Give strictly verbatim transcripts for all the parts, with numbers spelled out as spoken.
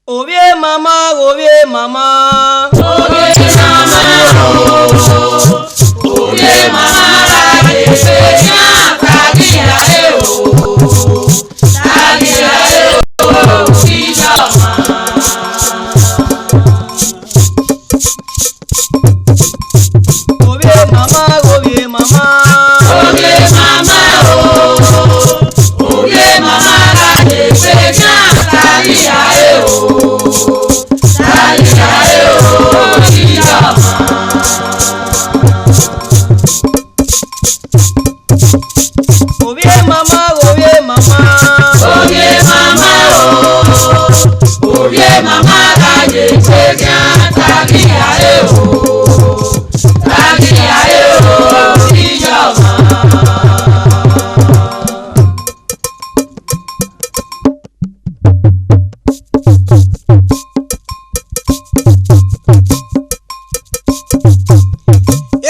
Ovbi e mama, ovbi e mama. Ovbi e mama o, ovbi e mama gha ye fe yan, ta ghi ra re o, ta ghi ra re o, iyọ ma. Ovbi e mama, ovbi e mama. Ovbi e mama o, ovbi e mama gha ye fe yan, ta ghi ra re o, ta ghi ra re o, iyọ ma. Ovbi e mama, ovbi e mama. Ovbi e mama o, ovbi e mama gha ye fe yan, ta ghi ra re o, ta ghi ra re o, iyọ ma.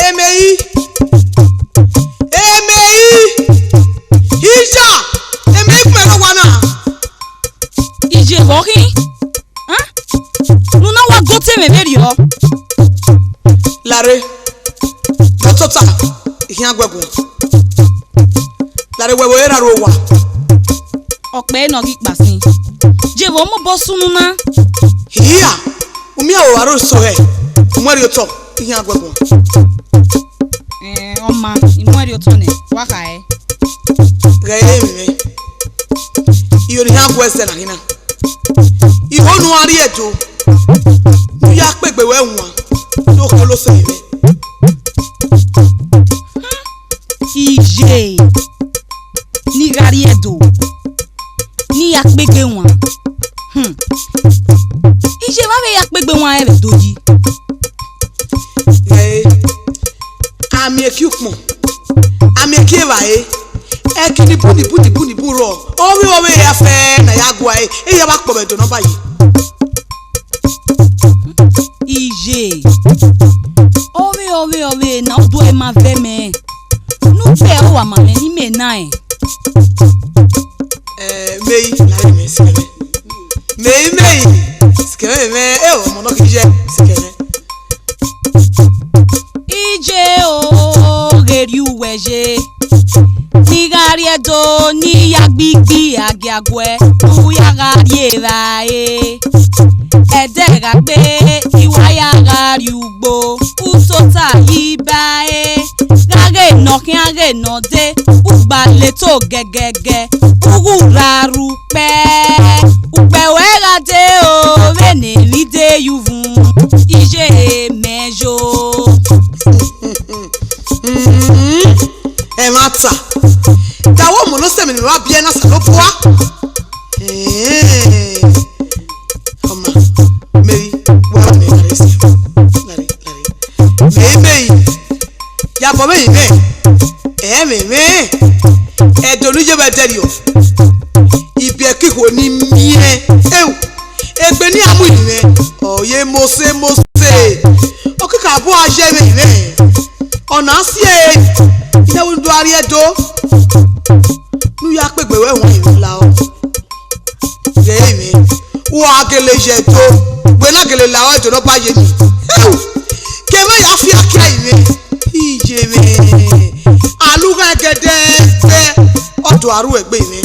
Emeyi, emeyi, ija, emeyi, kpẹrẹ owa na. Ije vbe ọ khin? Ẹ? Ne u na wa gu otọ mwẹ vberriọ. Lare, ne ọ tota, I khian gu ẹ guan. Lare wẹ vbe ore erha ru owa. Ọkpẹ ne ọ ghi kpa sin. Je vbe ọ mobọ sunu na. Hia, u miẹn aro aro so hẹ, u muẹn rhie otọ, I khian gu ẹ guan. Ẹn, ọ ma, I muẹn rhie otọ nẹ, wa kha ẹe. Ghẹ re emwi mwẹ. Iro ne I khian gu ẹ zẹ na khin na. Igho ne u gha rrie Ẹdo, ne u ya kpe egbe wẹ wan, do khẹ olosẹ mwẹ. Iye ne I gha rrie Ẹdo, ne I ya kpe egbe wan. Hmm. Iye vbe a vbe ya kpe egbe wan rẹn vbe Ẹdo yi? Ẹ, a miẹn ekiẹ ukpọn, a miẹn ekiẹ evbare, ẹki ni bun ni bun ni bun ni bun rrọọ, ọ vbe, ọ vbe ya fẹ ne a ya gua ẹre, e ya vbe kpọ vbe Ẹdo ne ọ ba ye. Iye, ọ vbe, ọ vbe, ọ vbe na ọ do ẹre ma vẹ mẹ. Ne u vbe ẹre uwa ma mwẹ ne imẹ na rẹn. Ẹ, Meyi, la re mẹ, sikẹ mwẹ. Meyi, Meyi, sikẹ mwẹ, mẹ, e o, ọmọ nọ khin iye, sikẹ mwẹ. Iye o, ghe rrie uwẹ ye. Ne I gha rrie Ẹdo, ne I ya gbe igbi agiaguẹ, ne u ya gha rrie evbare. Ẹdẹ gha gbe, I wa ya gha rrie ugbo, u tota yi ba ẹre. Gha ghe ne ọ khian ghe ne ọ dee, u gba le to gẹgẹgẹ, u ghu rra rre ukpẹ. Ukpẹ ruẹ gha dee o, vbene emwi dee ye uvun, iye mẹ yo. Ẹmwata, da wẹ ọmọ ne ọ sẹ emwi ne imẹ vbe biẹ na Osanobua. Ẹẹn. Ọ ma, Meri, wa mẹ gha re sẹ. Gha re, gha re. Meri, Meri. Ya bọ vbe yin mwẹ. Ẹ mwẹ mwẹ. Ẹdẹ ne u ye vbe ẹdẹrriọ. Ibiẹka ikhuo ne I miẹn. Ẹu. Egbe ne iran mu yin mwẹ. Ọ ye mose mose. Ọ keke abọ a ye vbe yin mwẹ. Ọ na si ẹre. Iye vbe u do a rrie Ẹdo. Ne u ya kpe egbe wẹ wan yin mwẹ la ọ. Ghe mwẹ, wa gele ye Ẹdo, wẹ na gele la ọ Ẹdo ne ọ ba ye ni. Ẹu, ke mwẹ ya fi akia yin mwẹ. Iye mwẹ, alugha gẹdẹgbẹ, ọ do a ru egbe mwẹ.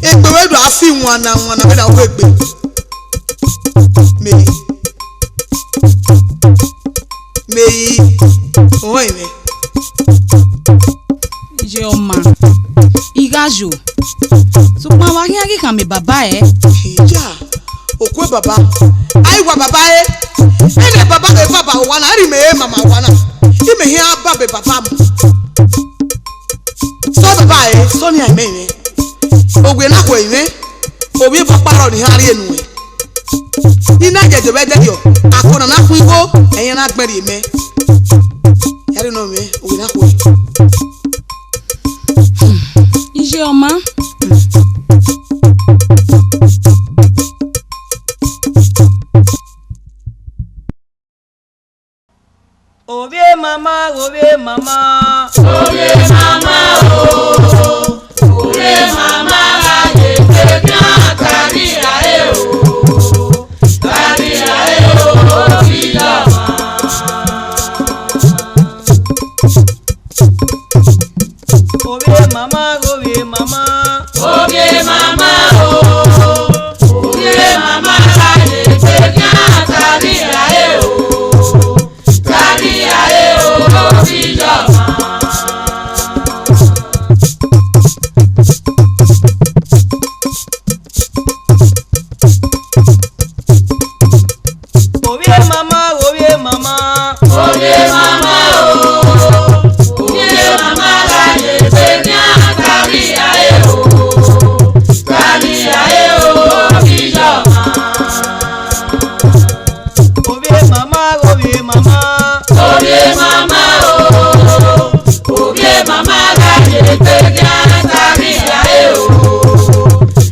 Egbe wẹ do a fi wana wana vbe na ru egbe. Meri, Meri, ọẹn mwẹ. Iye ọ ma, I gha ayo. Sokpan wa khian ghi khama baba ẹre. Iya, okue baba. Ai wa baba ẹre. Ẹnẹ baba vbe baba owa na, ẹrhi mẹ re mama owa na. I mẹ khian ba be baba mu. Sọ baba ẹre, sọ ni a mẹ mwẹ. Owie na khuẹ mwẹ. Ovbi eva ọkpa rrọọ ne I khian rhie nuẹn. I na ye dẹ vbe ẹdẹrriọ, akona na khuan igho, ẹyẹn na gbẹn rhie mẹ. Ya rre nọ mwẹ, owie na khuẹ. Iye ọma. Ovbi e mama, ovbi e mama. Ovbi e mama o, ovbi e mama gha ye te khian, kari ra e o, kari ra e o, ovbi e mama. Ovbi e mama, ovbi e mama. Ovbi e mama o, ovbi e mama gha ye te khian, kari ra e o, kari ra e o, ovbi e mama. Ovbi e mama, ovbi e mama. Ovbi e mama o, ovbi e mama gha ye te khian, kari ra e o, kari ra e o, ovbi e mama. Ovbi e mama, ovbi e mama. Ovbi e mama o, ovbi e mama gha ye te khian, kari ra e o,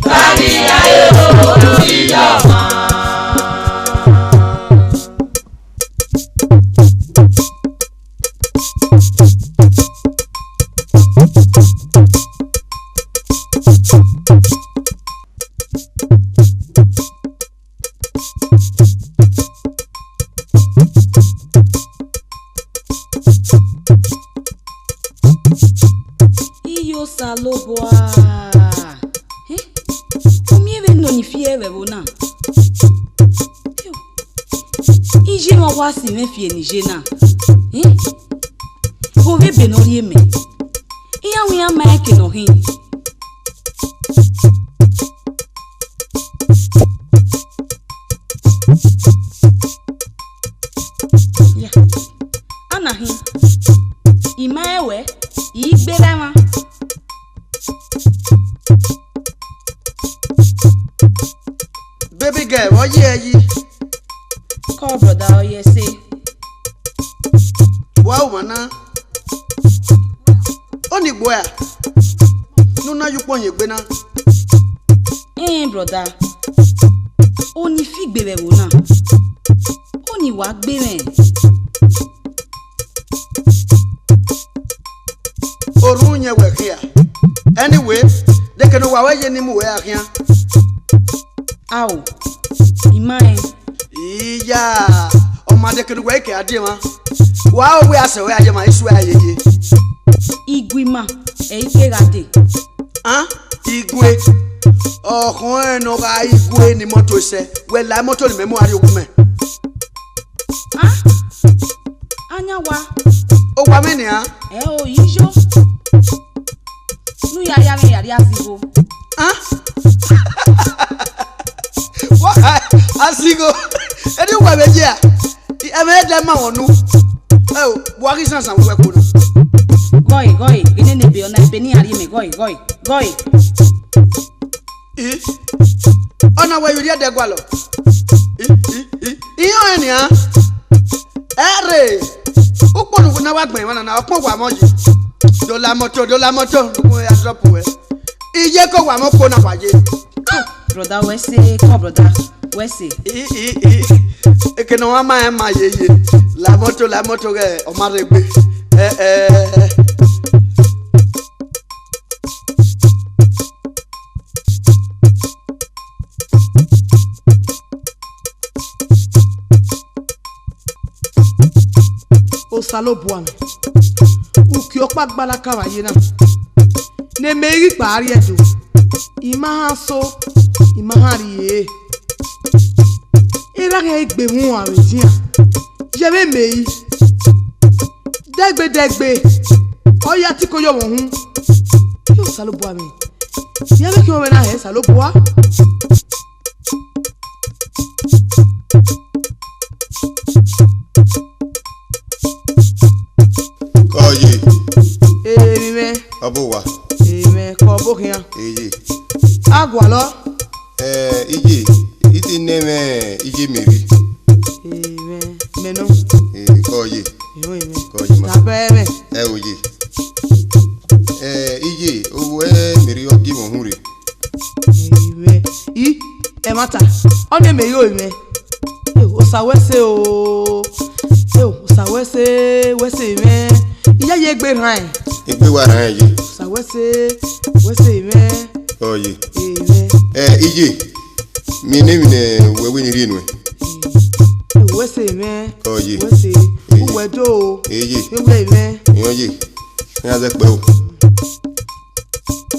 kari ra e o, ovbi e mama. Iye Osanobua, eh? U miẹn vbene ọni fi ẹre vbe ẹvbo na? Iye mwẹ wa si mwẹ fi eni iye na, eh? Vbe ovbi ebe ne ọ rhie mẹ, iran wẹ iran ma rẹn eke ne ọ khin. Ya, a na khin, I ma rẹn wẹ, I gberra mwa. Baby girl, vbe ọ ye ẹ yi? Call brother, ọ ye ẹse. Wa ru mwa na. Ọni gbe ua, ne u na ye ukpọn yin egbe na. Ẹn, brother, ọni fi gbe vbe ẹvbo na, ọni wa gbe mwẹ. Orhunmwu yẹn wẹ khian. Anyway, de eke ne uwa wẹ ye ne I mu uwẹ ra khian. Ao, I ma rẹn. Iya, ọ ma de eke ne uwẹ i ke a die emwa. Wa ro wẹ a sẹ wẹ a ye emwa, isu a ye ye. Igue ima, ẹ i ke gha dee. An, igue. Ọ khọn ẹn ne ọ gha igue ne imọto sẹ. Wẹ la imọto ne imẹ mu a rrie owa mẹ. An, ayan wa. Owa mwẹ nian. Ẹ o, iye. Ne u ya ya mwẹ ya rrie azigho. An? Wa azigho. Eni uwa vbe ye a? Ẹmwẹ ẹdẹ ma wọn nu. Ẹ o, wa ghi sansan wẹ kpo na. Gọe, gọe, enene ebe ọna, ebe ne iran rhie mẹ, gọe, gọe, gọe. I, ọna wẹ ye urhiẹ ẹdẹ gualọ. I, i, i, iran ọnrẹn nian. Ẹre, ukpọn ne uwẹ na wa gbẹn emwa na, ọkpọn wa mwẹ yi. Do la imọto, do la imọto, ne uwẹ ya drop wẹ. Iye ke owa mwẹ ukpo na wa ye. Brother, wẹ sẹ, come on, brother, wẹ sẹ. I, i, i. Eke ne ọ ma rẹn ma ye ye. La imọto, la imọto ghẹ, ọ ma rre egbe. Ẹ, ẹ, ẹ. Osanobua mwẹ, uki ọkpa gbalaka vbe aye na, ne mẹ i ghi kpa rrie Ẹdo, I ma han so, I ma han rrie. Erha khian i gbe mwẹ uan vbe edian, ye ẹmwẹ mẹ i. Dẹgbe dẹgbe, ọ ya tiko ye ọmwa uhunmwu. Osanobua mwẹ. Iran vbe khian mwẹ na hẹ Osanobua. Kọ ye. Emwi mwẹ. Ọ bọ owa. Emwi mwẹ, kọ bọ okhian. Eye. A gualọ. Eh, iye, I te nẹ mwẹ iye Meri. Emwi mwẹ, mẹ nọ. Eh, kọ ye. Emwi mwẹ. Kọ ye ma. Tabẹ mwẹ. Ẹ o ye. Eh, iye, ovbi Meri ọ gie mwẹ uhunmwu rre. Emwi mwẹ. I, ẹmwata, ọnii mẹ i ro mwẹ. Eo, Osa wẹ ẹse o. Eo, Osa wẹ ẹse, wẹ ẹse mwẹ. Iyayi egbe rran. Egbe wa rran ye. Osa wẹ ẹse, wẹ ẹse mwẹ. Ọ ye. Emwi mwẹ. Eh, iye, miẹn ne emwi ne uwẹ wẹ ne I rhie nuẹn. Eo, wẹ ẹse mwẹ. Ọ ye. Wẹ ẹse. Eye. Uwẹ do o. Eye. Ewẹ mwẹ. Ọ ye. Iran zẹ kpẹ o.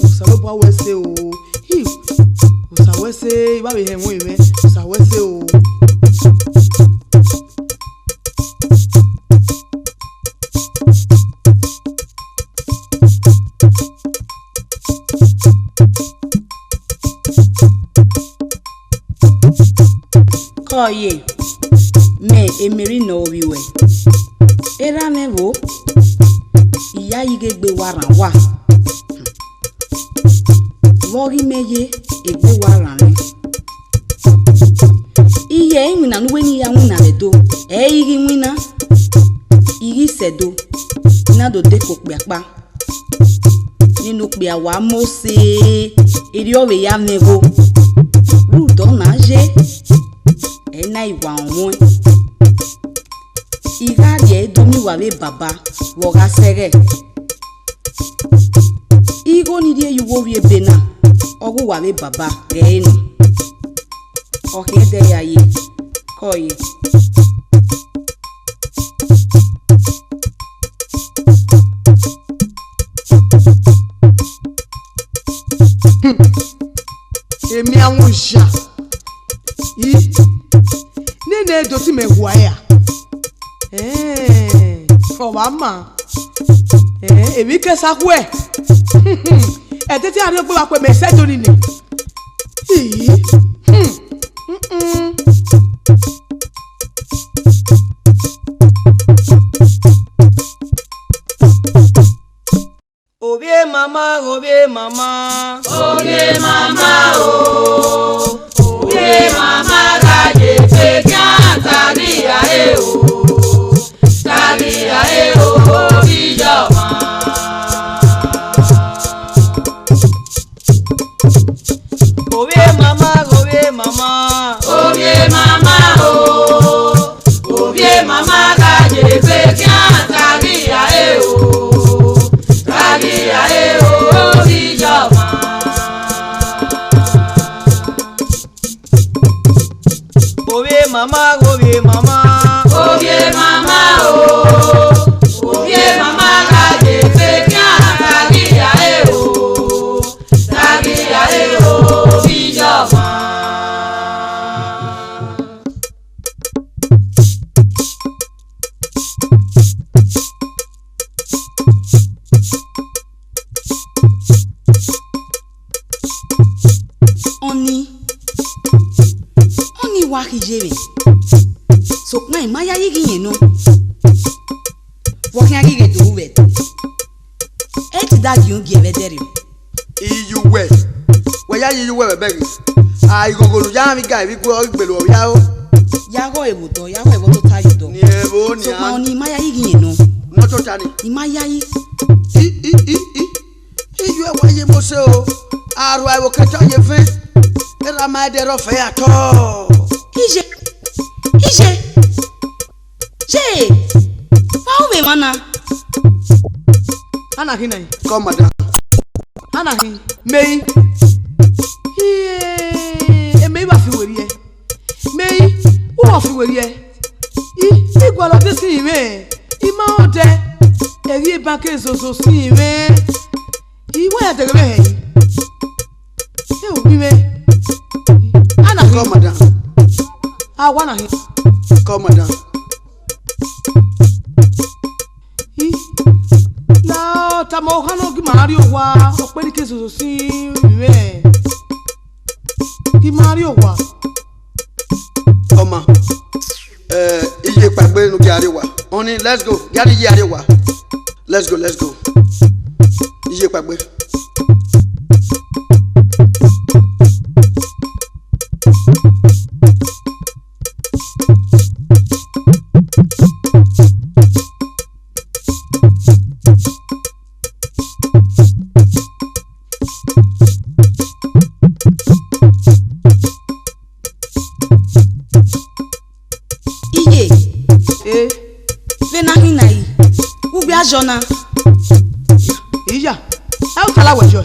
Osanobua wẹ ẹse o. Hi, Osa wẹ ẹse, I wa vbe hẹ ẹmwẹ mwẹ. Osa wẹ ẹse o. Kọ ye, mẹ Meri ne ovbi ruẹ. Erha mwẹ vbo, iyayi ghe egbe wa rran uwa. Vbe ọ ghi mẹ ye, egbe wa rran mwẹ. Iye iwinna ne uwẹ ne I ya winna vbe Ẹdo, ẹ i ghi winna, I ghi sẹ Ẹdo, I na do deke okpia ọkpa. Nene okpia wa mose, erriọ vbe ya mwẹ igho. Rhunmwuda ọna ye, ẹ i na i wa ọmwẹ. I gha rhie ẹre do miẹn uwa vbe baba vbe ọ gha sẹghẹ. Igho ni rhie ye uwu ovbi ebe na, ọ ghe uwa vbe baba ghẹ ẹre nọ. Ọ khian ẹdẹ ya ye, kọ ye. Hmm. Emianmwẹ oya. I, nene do ti mẹ hua ya. Ẹẹn, ọ wa ma. Ẹẹn, emwi ke sa khuẹ. Ẹdẹdẹ arhiọgbe wa khuẹ mẹ sẹ do ni nẹ. Ii. Hmm. Mm-mm. Ovbi e mama, ovbi e mama. Ovbi e mama o. Ovbi e mama gha ye fe khian, taghi ya e o. Taghi ya e o, ovbi iye ọmwa. Ovbi e mama, ovbi e mama. Ovbi e mama o. Ovbi e mama gha ye fe khian, taghi ya e o. Taghi ya e o, ovbi iye ọmwa. Ovbi e mama, ovbi e mama. Ovbi e mama o. Ovbi e mama gha ye fe khian, taghi ya e o. Taghi ya e o, ovbi iye ọmwa. Ọnii, ọnii wa khiye mwẹ, sokpan I ma yayi ghi rẹn nọ. Vbe ọ khian ghi ghe do ru vbe Ẹdo? Ẹ i te da gie ugie vbe ẹdẹrriọ. Iyuwẹ, wẹ ya ye iyuwẹ vbe ẹbẹghe. A, ighogho ne u ya mwẹ ga vbe igue, ọ ghi gbele uwẹ vbe aro. Ya ghọ ẹvbo otọ, ya ghọ ẹvbo tota ye odọ. Ni ẹvbo nian. Sokpan ọnii, I ma yayi ghi rẹn nọ. Nọ tota ni. I ma yayi. I, i, i, i. Iyuẹ wa ye mose o. Arua ẹvbo kẹtọ ye vẹn. Erha ma ẹdẹ rọ fẹ ya tọ. Iye, iye. Ye, wa ru vbe emwa na? Ana khin na? Come, madam. Ana khin, Meri. Iye, e Meri wa fi werriẹ. Meri, u wa fi werriẹ. I, I gualọ de sin mwẹ. I ma rẹn odẹ. Ẹghẹ ebanki zozo sin mwẹ. I wa ya dẹghe vbe hẹ. Ẹ o, mi mwẹ. Ana khin. Come, madam. A wa na hin. Come, madam. I, la ọta Ọmọ ohan nọ gi ma rrie owa, ọkpẹn ni ke zozo si mwẹ. Gi ma rrie owa. Ọma, eh, iye kpaegbe ne u gia rrie owa. Honey, let's go. Gia rrie iye a rrie owa. Let's go, let's go. Iye kpaegbe. Iye, eh, vbene a khin na yi, ugbia zọ na. Iya, ẹ u tala wẹ yọ.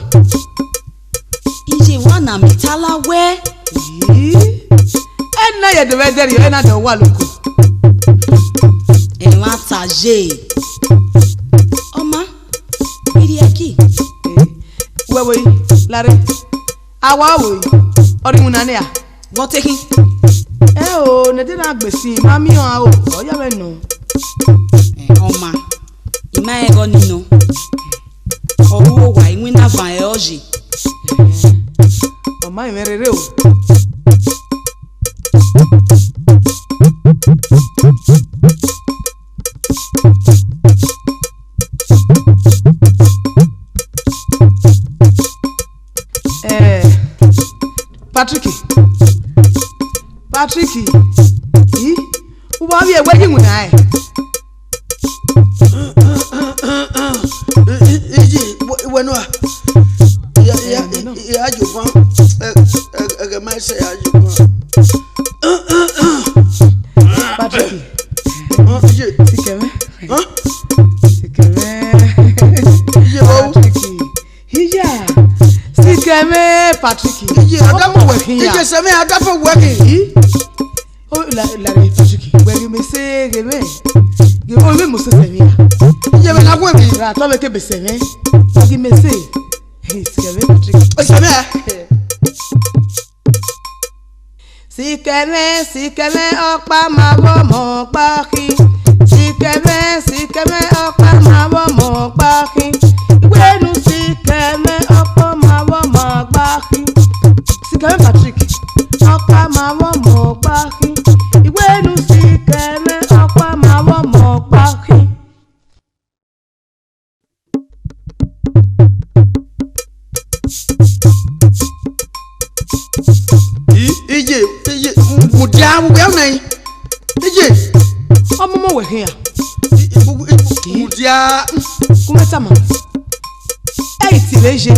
Iye, wa na mi tala wẹ. Ii, ẹ na ye dẹmwẹdẹ rriọ, ẹ na dẹ owa loko. Ẹmwata ye. Ọma, irhiẹki. Eh, wẹ vbo yi, lare. A wa vbo yi, ọ rre iwinna nia. Vbọ te khin? Ẹ o, ne ẹdẹ na gbe sin, ma miẹn ọẹn o, ọ ya vbe nọ. Eh, ọma, I ma rẹn ẹghẹ ọnii nọ. Ọ ru owa, iwinna van ẹre ọ ye. Ọ ma rẹn mwẹ rere o. Eh, Patrick. Patrick. Ih, u ma vbiẹ wẹ yi winna ẹn. Iji, wẹ nua. Ya, ya, ya, ya, yo fan. Eh, eh, eh, ma se ya, yo fan. Patrick. Ije. Sikẹmẹ. Huh? Sikẹmẹ. Ije, wo? Patrick. Iya. Sikẹmẹ, Patrick. Ije, ọmọ wẹ khin ya. Ije, sẹmẹ, adafẹ wẹ khin. Ih? O, la, la, Patrick, wẹ ghi mẹ se ghe mwẹ. Ghe mwẹ, o, mẹ mose sẹ mwẹ ya. Iye mwẹ na gu emwi. Ra tọ mwẹ ke be sẹ mwẹ. Ghi mẹ se. Hey, sikẹmẹ, Patrick. O, sẹ mwẹ. Sikẹmẹ, sikẹmẹ, ọkpa ma vbe ọmọ ọkpa khin. Sikẹmẹ, sikẹmẹ, ọkpa ma vbe ọmọ ọkpa khin. Iwenu sikẹmẹ, ọkpa ma vbe ọmọ ọkpa khin. Sikẹmẹ Patrick, ọkpa ma vbe ọmọ ọkpa khin. Iwenu sikẹmẹ, ọkpa ma vbe ọmọ ọkpa khin. Iye, iye, mudia, mudia nai. Iye. Ọmọ ọmọ wẹ khian. Mudia. Kumẹ tama. Ẹ i ti vbe ye.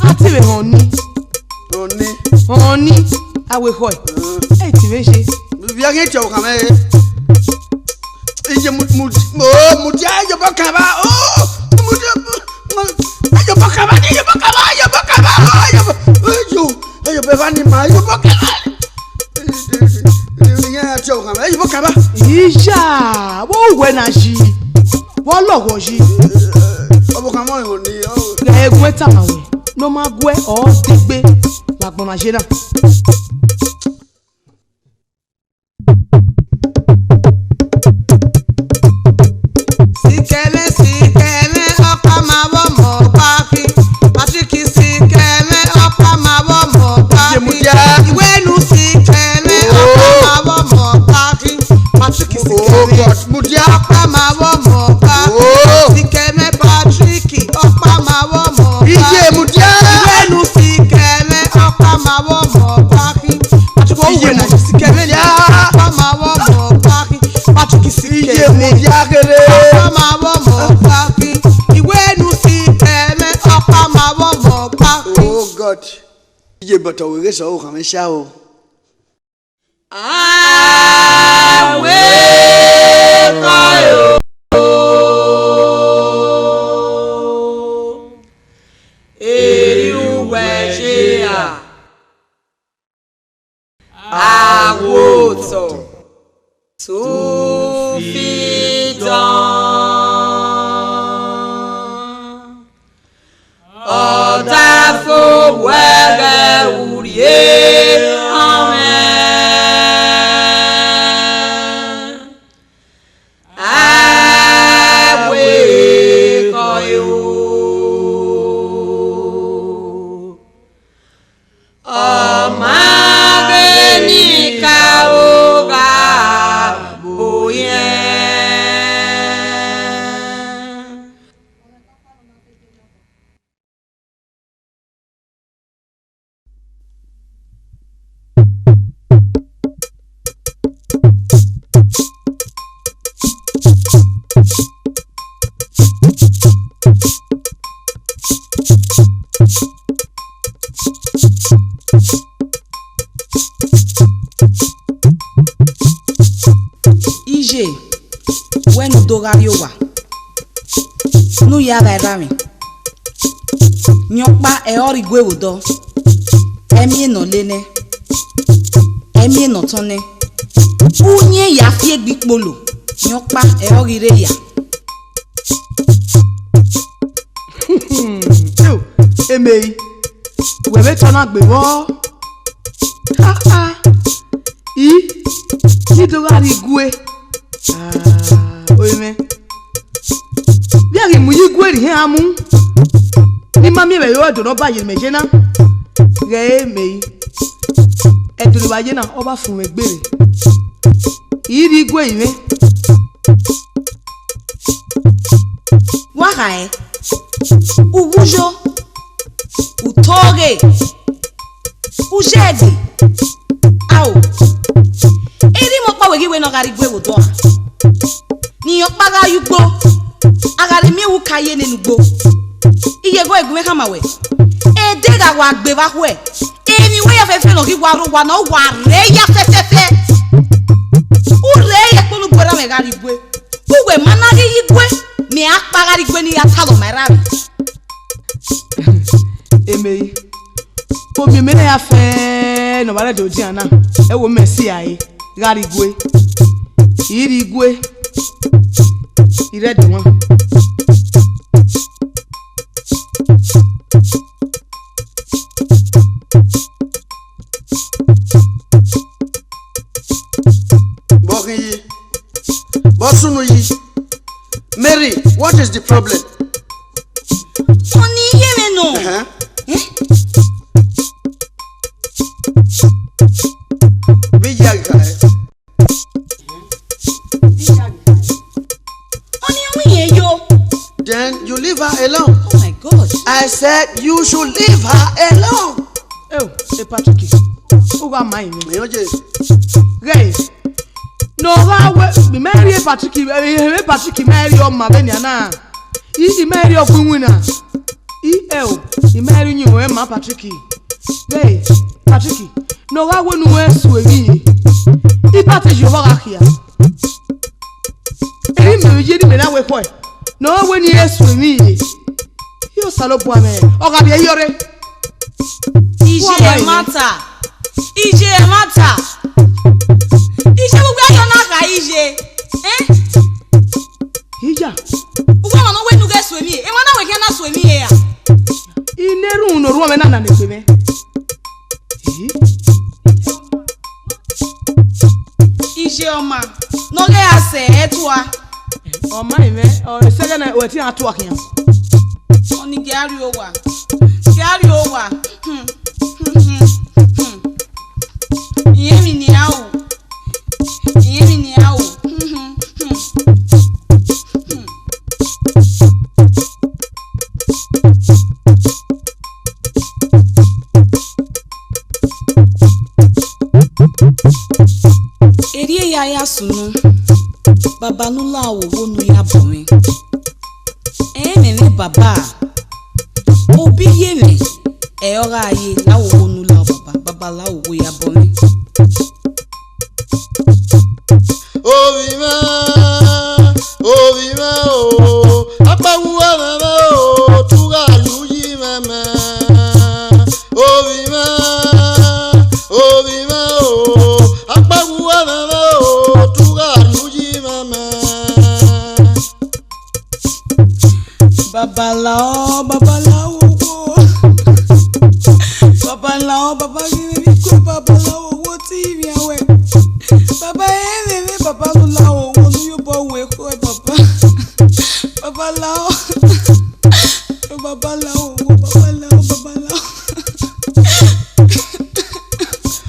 A ti vbe họn ni. Họn ni. Họn ni. A wẹ khọe. Ẹ i ti vbe ye. Via ghe tiẹ okan mẹ. Iye mu, mu, mu, mudia, iye bọ kaba. Oh, mudia, mu, iye bọ kaba, iye bọ kaba, iye bọ kaba, iye bọ, iye, iye bọ eva ni ma, iye bọ kaba. Iye ya tiẹ okan mẹ, iye bọ kaba. Iya, wo wẹ na yi, wo lọghọ yi. Ọbọ kan mọ ihò ni, ọ. Ghẹ guẹ tama wẹ, ne ọ ma guẹ ọ degbe, vbe agbọn na ye na. Sikẹmẹ, sikẹmẹ, ọkpa ma vbe ọmọ ọkpa khin. Patrick, sikẹmẹ, ọkpa ma vbe ọmọ ọkpa khin. Iwenu, sikẹmẹ, ọkpa ma vbe ọmọ ọkpa khin. Patrick, sikẹmẹ, ọkpa ma vbe ọmọ ọkpa khin. Sikẹmẹ, Patrick, ọkpa ma vbe ọmọ ọkpa khin. Iwenu, sikẹmẹ, ọkpa ma vbe ọmọ ọkpa khin. Patrick, sikẹmẹ, ọkpa ma vbe ọmọ ọkpa khin. Patrick, sikẹmẹ, ọkpa ma vbe ọmọ ọkpa khin. Iwenu, sikẹmẹ, ọkpa ma vbe ọmọ ọkpa khin. Oh God. Iye bọtọ wẹ ghe sẹ ọvbokhan mwẹ sha o. Awe kọ yo. Eri uwẹ ye a. Awotọ. Tufidan. Ọdafẹn wẹ ghẹ urrie ọmwẹ. Awe kọ yo. Iye, wẹ ne u do gha rrie owa, ne u ya vba erha mwẹ. Iyẹn ọkpa ẹre ọ rre igue vbe odọ, ẹmie ne ọ le nẹ, ẹmie ne ọ tọn nẹ. Uyẹn ya fi egbe ikpolo, iyẹn ọkpa ẹre ọ ghi rre ya. Yo, Emeyi, wẹ vbe tọ na gbe vbọ? Ah, ah. I, I do gha rrie igue. Ah, ore mwẹ. Vbe a ghi mu ye igue rhie iran mu, ne I ma miẹn vbe ẹre ẹdẹ ne ọ ba ye mẹ ye na. Ghẹ Emeyi, ẹdẹ ne I vba ye na, ọ vba fun mwẹ egbe rre. I rrie igue mwẹ. Wa kha ẹe, u wu yo, u toghe, u ye ẹdẹ, ao, erha imẹ ọkpa wẹ ghi wẹ ne ọ gha rrie igue vbe odọ a. Ne iyẹn ọkpa gha ye ugbo, a gha rhe miẹn vbe uka ye nene ugbo. Iye ẹghẹ gu mwẹ khama wẹ, ẹdẹ gha wa gbe vbe akhuẹ, emwi wẹ ya fẹfẹ ne ọ ghi wa rre owa na, ọ wa rre ya fẹfẹfẹ. U rre ya ẹkpo ne u bu erha mwẹ gha rrie igue. Uwẹ ma na ghi ye igue, mẹ a kpa gha rrie igue ne I ya talọ ma erha mwẹ. Emeyi, omiẹn mwẹ na ya fẹ ne ọ vba rre ẹdẹ odian na, ẹ wo mẹ si a re gha rrie igue. I rrie igue, I rre ẹdẹ ọmwa. Vbọ khin yi? Vbọ sunu yi? Mary, what is the problem? Ọni iye mwẹ nọ. Ẹhẹn. Eh? Vbe iye a ghi kha ẹre? Ọni ọ mwẹ irẹn yo. Then you leave her alone. Oh my God. I said you should leave her alone. Eo, e Patrick, u gha ma imẹ. Mẹ yọ je. Ghẹ, ne ọ gha wẹ, mẹ rrie Patrick, eh, Patrick, mẹ rrie ọma vbenian na. I, I ma rrie ọgua iwinna. I, eo, I ma rrie uyinmwẹ ma Patrick. Ghẹ, Patrick, ne ọ gha wẹ ne uwẹ su emwi ye. I ba te Jihova gha khia. Erha imẹ vbe iye ne imẹ na wẹ ekhọe, ne ọ wẹ ne I re su emwi ye. I Osanobua mwẹ, ọ gha rhie yọrre. Iye ẹmwata, iye ẹmwata. Iye vbe uwẹ ayọ na kha iye. Eh? Iya. Uwẹ ọmwa ne ọ wẹ ne u ghẹ su emwi ye, emwa na wẹ khian na su emwi ye ra? I na erhunmwu ne orhuọn mwẹ na nana egbe mwẹ. Iye ọma, ne ọ ghe a sẹ ẹ tua. Ọ ma mwẹ, ọ sẹ ẹghẹ ne ọ te iran tua khian. Ọni gie a rrie owa, gie a rrie owa. Hmm, hmm, hmm, hmm. Irẹn emwi ne iran ru, irẹn emwi ne iran ru. Hmm, hmm, hmm, hmm. Erriọ ya ya sunu, baba ne u la owowo ne u ya bọ mwẹ. Ẹẹn, mẹ mwẹ baba, obọ iye mwẹ, ẹ ọ gha ye la owowo ne u la baba, baba la owowo ya bọ mwẹ. Ovbi mwẹ, ovbi mwẹ o, akpawẹ ẹmwẹ mwẹ o, te u gha ye uyi mwẹ mẹ. Ovbi mwẹ, ovbi mwẹ o, akpawẹ ẹmwẹ mwẹ o, te u gha ye uyi mwẹ mẹ. Babalao, babalao wo. Babalao, baba ghi vbe ikue, babalao wo te ivbi awẹ. Baba, ẹ vbe vbe baba nu la wo, wo nu yo bọ wo ekhue, baba. Babalao. Babalao wo, babalao, babalao.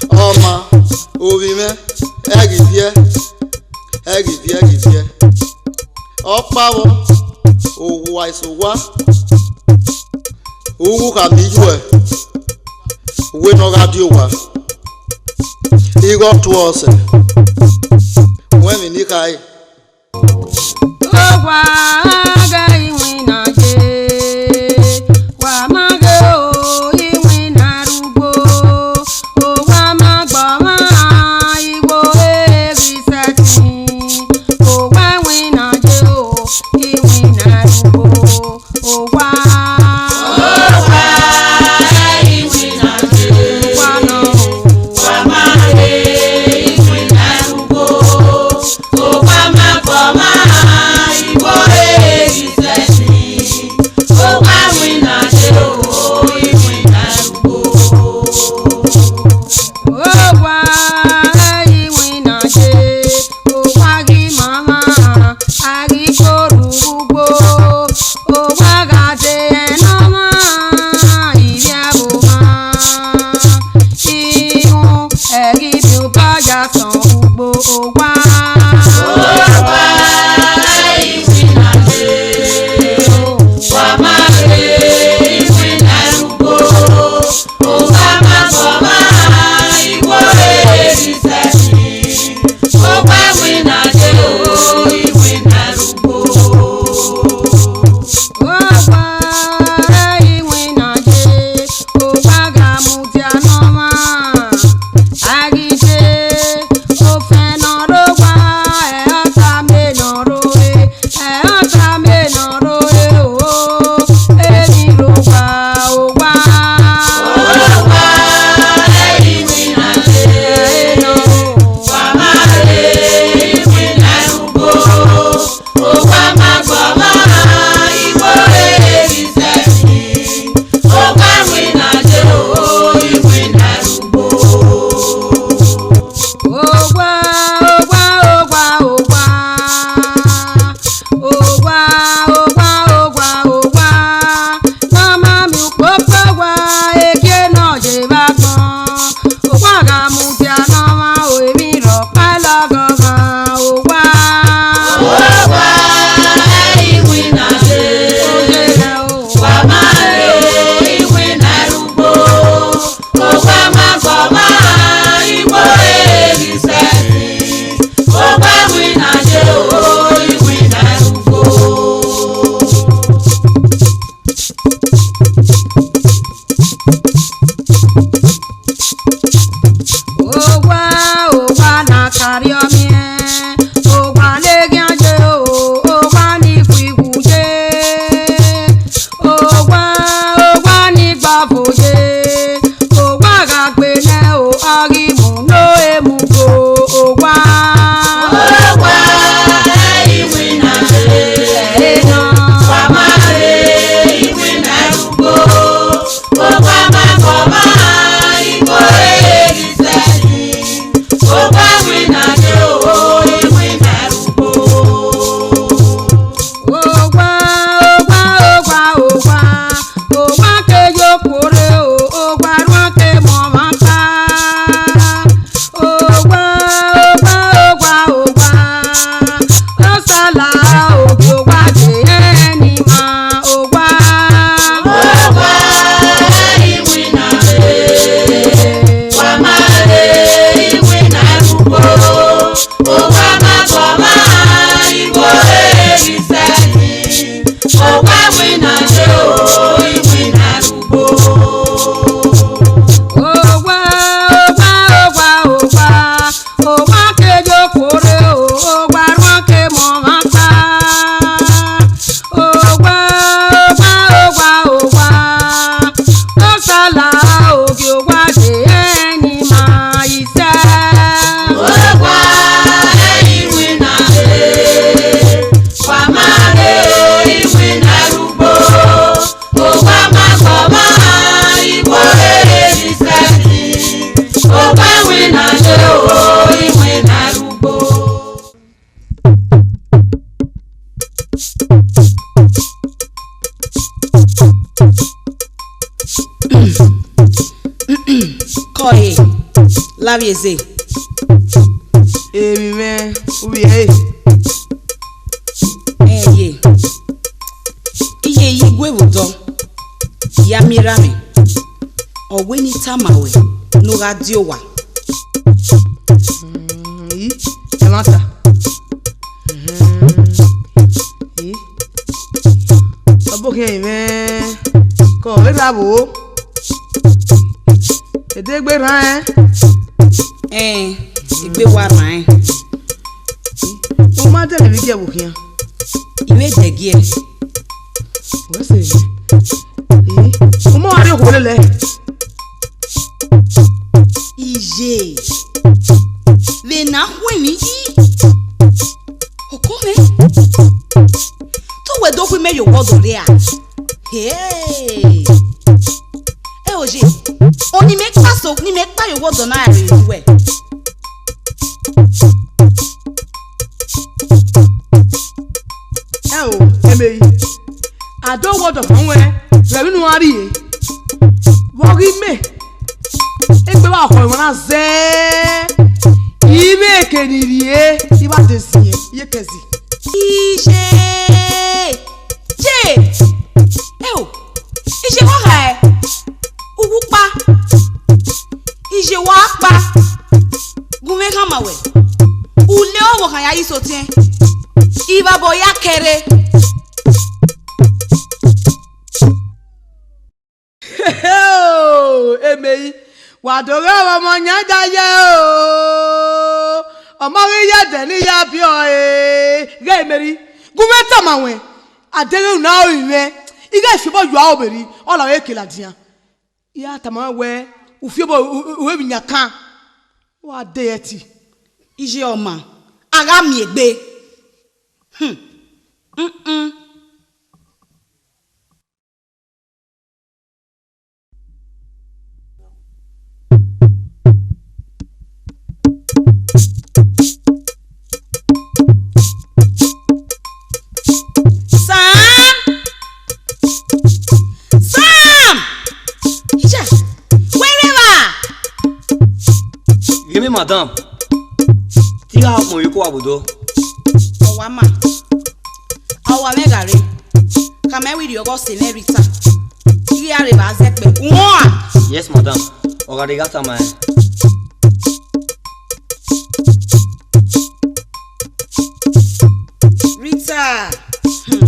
Ọma, ovbi mwẹ, ẹ ghi viẹ, ẹ ghi viẹ, ẹ ghi viẹ. Ọkpa vbọ, owa eso owa, uwu khama iyuẹ, uwẹ ne ọ gha die owa, ighe ọ tuẹ ọsẹ, wẹ emwi ne I khare. Owa gha iwinna ye, wa ma ghe o iwinna rugbo, owa ma gbọmwa igho evbi sẹtin. Owa de ẹni ma isẹ. Owa ẹni winna re, wa ma ghe o, iwinna rugbo. Owa ma kọ ma, iwo rere ni sẹtin. Owa winna re o, iwinna rugbo. Kọ e, lavbiẹ eze. Emwi mwẹ, u vbiẹ ẹre. Ẹn ye, iye, iye, gu vbe odọ, ya miẹn erha mwẹ, ọ wẹ ne I tama ruẹ ne u gha die owa. Mm, i, ẹmwata. Mhm. I, ọ bọ khian mwẹ, kọ vbe rra vbo. Edegbe rran ẹn. Ẹn, egbe wa rran ẹn. U ma dẹlẹ vbe igiẹ vbe okhian? I vbe dẹgiẹ. Wẹ sẹ, eh, u ma rrie okhuo lele. Iye, vbe ne a khu emwi yi, ọkọ mwẹ, te uwẹ do khu imẹ ye owa ọdọ rria. Hey! Ẹ o ye, ọni mẹ kpa so, ni mẹ kpa ye owa ọdọ na rre uwẹ. Ẹ o, Emeyi, a do wẹ ọdọ kan wẹ, vbe ẹmwẹ ne u gha rrie, vbe ọ ghi mẹ, egbe vbe akhọ emwa na zẹ, I vbe eke ni rrie, I vbe a de ziẹn, I ye kẹ zi. Iye! Ye! Ẹ o, iye wa kha ẹ, uwu kpa, iye wa kpa, gu mwẹ khama wẹ, u le ọvbokhan ya ye isotiẹn, ivbabọ ya kẹre. Emeyi, wa do ghe ọmọ yan da ye o, ọmọ ghi ye ẹdẹ ne I ya biẹ ọe, ghe Emeyi, gu mwẹ tama ruẹ, a deghẹ u na ru mwẹ, I ghẹ fi obọ yua obọ rri, ọ la ọre ke ladian. I ya tama ruẹ wẹ, u fi obọ, u, u, u emwi yan kan, wa de ẹti. Iye ọma, a gha miẹn egbe. Hmm. Mm-mm. Sam! Sam! Ija, wẹ rre evba? Ghe mẹ, madam. Te I gha kpọnmwẹ iko wa vbe odọ. Ọ wa ma. Ọ wa mwẹ gha rre. Khama ẹvbo irhiọghọ ọse mwẹ Rita. I ghi ra rre evba zẹkpẹ. Uọn a? Yes, madam. Ọ gha rre, I gha tama ẹn. Rita, hmm,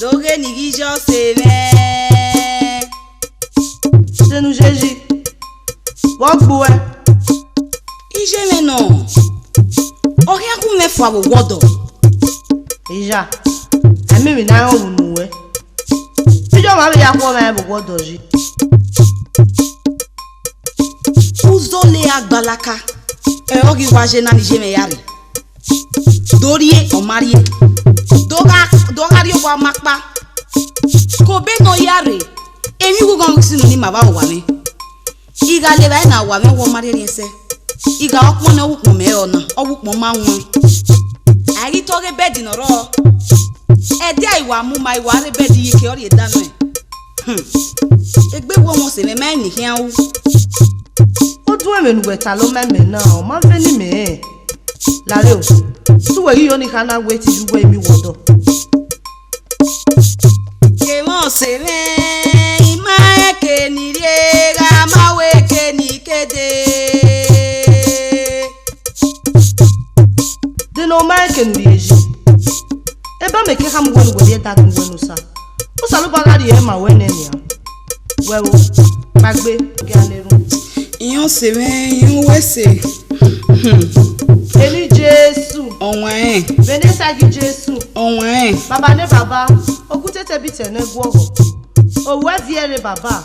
do ghe ne I ghi ye ọse mwẹ. Zenu yeye, vbe ọ gbe uẹ? Iye mwẹ nọ, ọ khian khu mwẹ fua vbe owa ọdọ. Iya, a miẹn emwi ne a rẹn unu ruẹ. Iye ọmwa vbe ya khuọnmwi vbe owa ọdọ yi. Uzọla gbalaka, ẹ, ọ ghi wa ye na ne iye mwẹ ya rre. Do rrie, ọ ma rrie. Do gha, do gha rrie owa ma kpa. Ke obọ ne ọ ya rre, emwi ughughan ghi sunu ni ma vba owa mwẹ. I gha le evbare na owa mwẹ wẹ ọ ma rhiẹnrhiẹn sẹ. I gha ọkpọn nẹ, ọ wu ukpọn mẹ ọna, ọ wu ukpọn ma wọn. A i ghi tọ ghe bed ne ọ rrọọ. Ẹdẹ a i wa mu ma, I wa rre bed ye ke ọ rhie da nẹ. Hmm. Egbe wọ wọn sẹ mwẹ, ma ni khian ru. Oduẹmwẹ ne uwẹ talọ ma mẹ na, ọ ma vẹ ne imẹ rẹn. Lare o, te uwẹ ghi yo ni kha na wẹ te I ye uwẹ emwi wọ dọ. Kevbe ọse mwẹ, I ma rẹn eke ne I rrie, gha ma wẹ eke ne I ke dee. De ne ọ ma rẹn eke ne u rrie yi? Eba mẹ ke khama uwẹ ne uwẹ rhie ẹdagbọn uwẹ ne Osa. Osanobua gha rhie ẹre ma ruẹ nẹ nian. Wẹ o, kpaegbe, gie a na erhunmwu. Iran ọse mwẹ, iran uwẹ ẹse. Hmm. Eni Jesu. Ọwaẹn. Vbene Esa ghi Jesu. Ọwaẹn. Baba ne Baba, okutete bi tẹ ne guọghọ. Oruẹ viẹ rre Baba,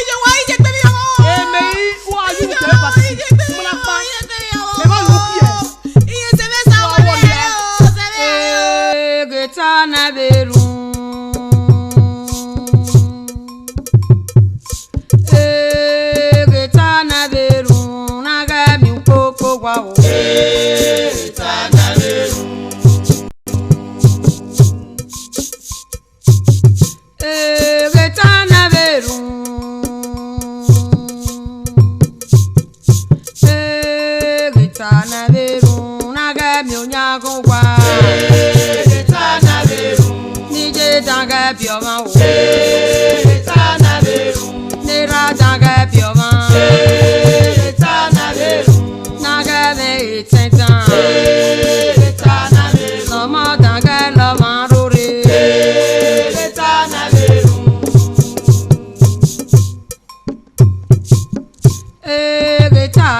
iye, wa iye gbe vbe ọmọ. Eme i, wa yu kẹ ba ti. Mọ na kpa. Ẹ ba lu kẹ. Iye sẹmẹ sa wọlẹ. Egeta na vbe run. Egeta na vbe run, na ghẹ miẹn ukpokpo wa o. Egeta na vbe run.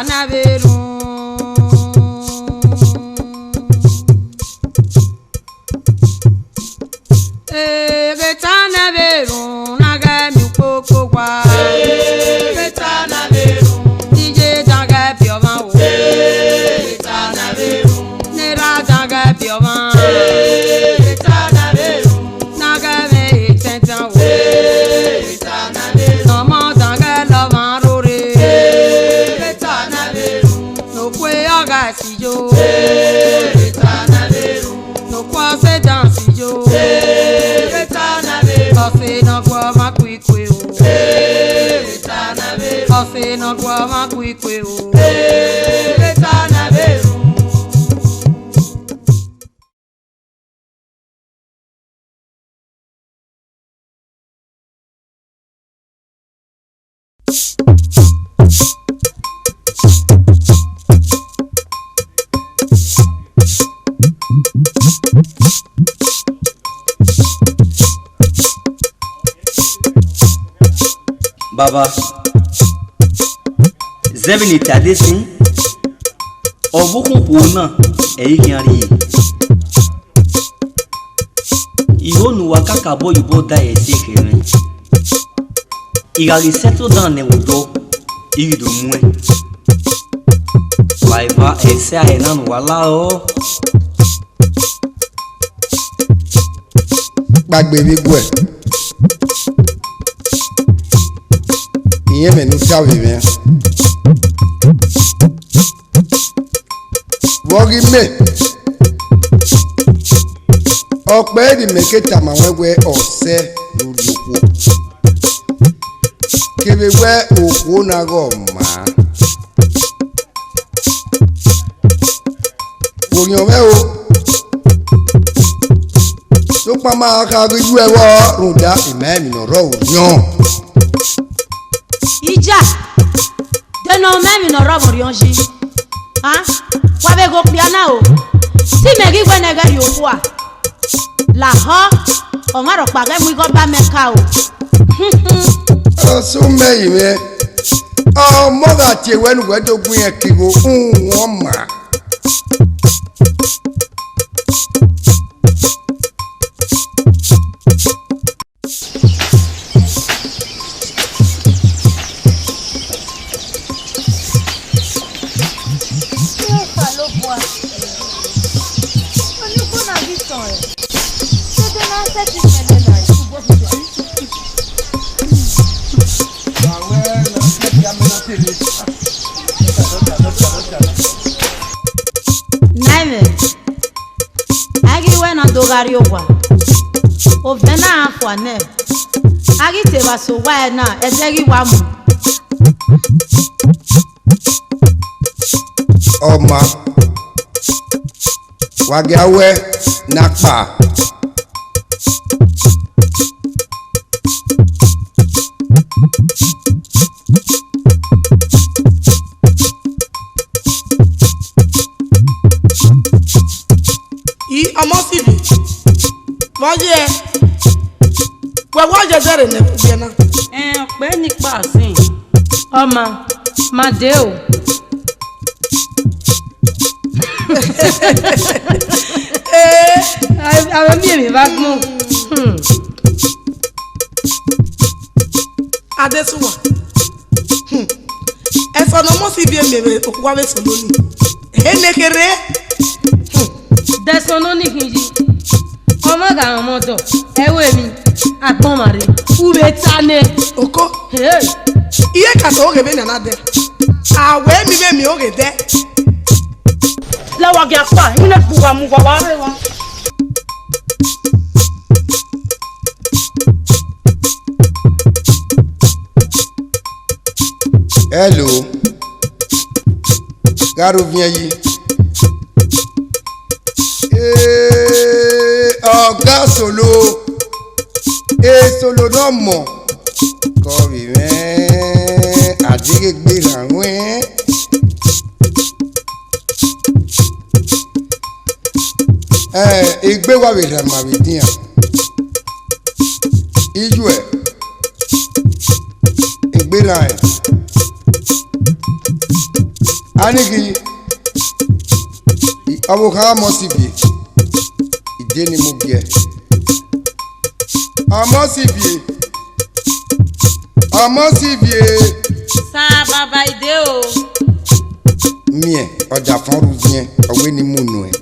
na vbe run. Egheta na vbe run, na ghẹ miẹn ukpokpo owa. Egheta na vbe run. Ne iye dan ghẹ biẹ ọmwa o. Egheta na vbe run. Ne erha dan ghẹ biẹ ọmwa. Egheta na vbe run. Na ghẹ mwẹ etẹn dan o. Egheta na vbe run. Ne ọmọ dan ghẹ la ọmwa rore. Egheta na vbe run. Ne okhuo ọghe si yo. Egheta na vbe run. Ne okhuo ọse dan si yo. Egheta na vbe run. Ọse ne ọ gu ọmwa ku ikue o. Egheta na vbe run. Ọse ne ọ gu ọmwa ku ikue o. Egheta na vbe run. Baba, zẹ vbene I ta dee sin, ọvbokhan okhuo na, ẹ i khian rrie. Igho ne uwa kakabọ ye obọ da ẹse khẹ mwẹ. I gha ghi sẹtin ọdan nẹ vbe odọ, I ghi do muẹn. Wa eva ẹse a ẹre na ne uwa la rọ. Kpaegbe vbe iguẹ, irẹn mwẹ ne u ta vbe mwẹ. Vbe ọ ghi mẹ, ọ kpẹre ne imẹ ke tama ruẹn wẹẹ ọsẹ ne u rhie okhuo, kevbe wẹẹ okhuo na ghe ọma. Orhiọn mwẹ o, sokpan ma kha ghi yu ẹvbo rhunmwuda ima emwi ne ọ rrọọ orhiọn. Ija, de ne ọ ma emwi ne ọ rrọọ mwẹ orhiọn yi. A, wa vbe ghe okpia na o. Te imẹ ghi wẹ ne ẹ ghẹ rhie okhuo a? Lahọ, ọmwa rhọkpa ghẹ mu igho ba mẹ ka o. Ọ sẹ umẹ yi mwẹ, ọmọ gha tie wẹ ne uwẹ do gu irẹn ke igho uhunmwu ọma. Naimẹ, a ghi wẹ ne a do gha rrie owa, ovẹn na ra fua nẹ, a ghi te vba sẹ owa ẹre na, ẹzẹ ghi wa mu. Ọma, wa gia wẹ ne a kpa. I, ọmọ Sivie, vbe ọ ye? Wẹ wa ye zẹrẹ ne ẹvbo na? Ẹn, ọkpẹ ni kpa sin. Ọma, ma dee o. Ee, a, a vbe miẹn emwi vbe agbọn. Hmm. Adesuwa. Hmm. Ẹsọn ne ọmọ Sivie miẹn vbe okhuo avbe sọn noni. Ene kherhe. Hmm. Dẹsọn nọ ni khin yi. Ọmọ gha rọnmwẹ ọdọ, ẹ ru emwi, agbọn mwa rre. U vbe ta nẹ. Oko. Hey. Iye ka sẹ oghe vbene a na dẹ. A wẹ emwi vbe miẹn oghe dẹ. Lẹ wa gia kpa, I na gbe uwa mu uwa, wa rre wa. Hello. Gha rre oviẹn yi. Ee, ọga Solo. Ee, Solo ne ọ mọ. Kọ vbe mwẹ, a deghẹ egbe rhan ruẹn. Ẹ, egbe wa vbe rhan ma vbe edian. Iyuẹ, egbe rhan rẹn. Anighi, ọvbokhan Ọmọsivie, I de ne I mu gie. Ọmọsivie, Ọmọsivie. Sa baba, I de o. Miẹn, ọdafọn rre uviẹn, ọ wẹ ne I mu nuẹn.